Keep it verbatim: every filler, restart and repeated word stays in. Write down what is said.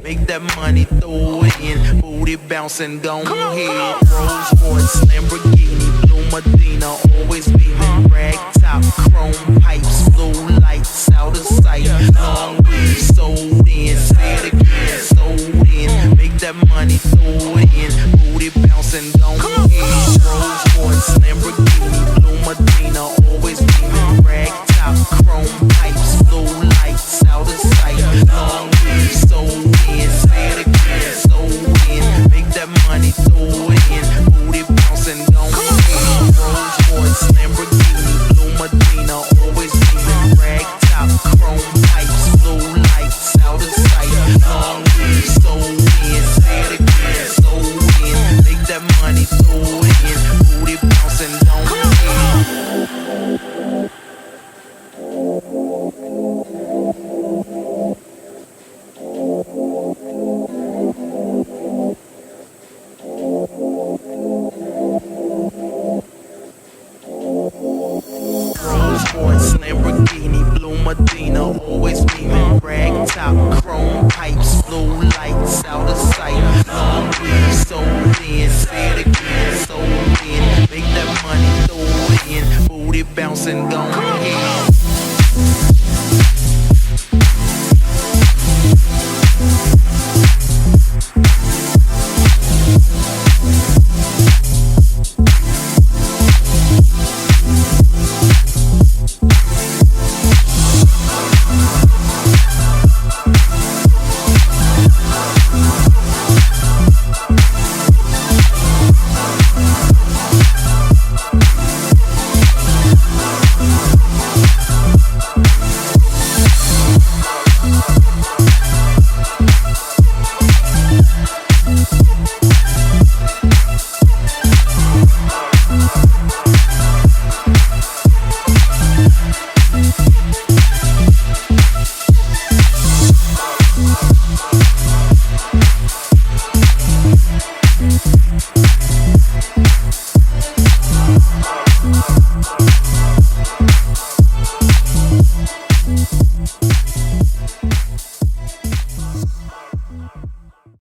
Make that money, throw it in. Booty bouncing, go ahead. Rolls Royce, Lamborghini, Blue Medina, always beaming. Rag top, chrome pipes, blue lights, out of sight. Long weed, sold in, say it again, sold in. Make that money, throw it in. Booty bouncing, go ahead. Rolls Royce, Lamborghini.